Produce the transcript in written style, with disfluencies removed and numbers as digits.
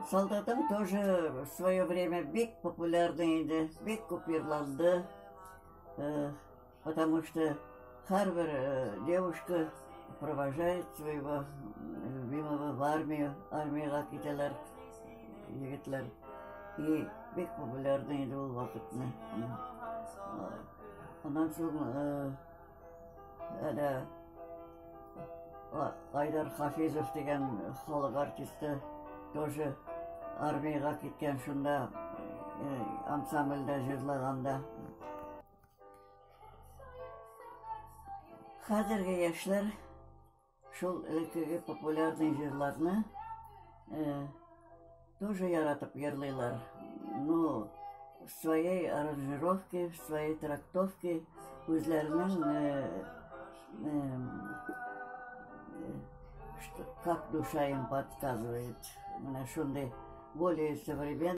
Солдатым тоже в свое время бик популярный иде, бик күп йырланды. Потому что һәрбер девушка провожает своего любимого в армию, армиягә китәләр егетләр. И бик популярный иде ул вакытны. Аннан соң әнә Айдар Хафизов дигән халык артисты тоже армиягә киткән, шунда ансамбльдә җырлаганда. Хәзерге яшьләр шул элеккеге популярный җырларны тоже яратып йырлыйлар. Но в своей аранжировке, в своей трактовке үзләренең что, как душа им подсказывает. Менә шундый более современный.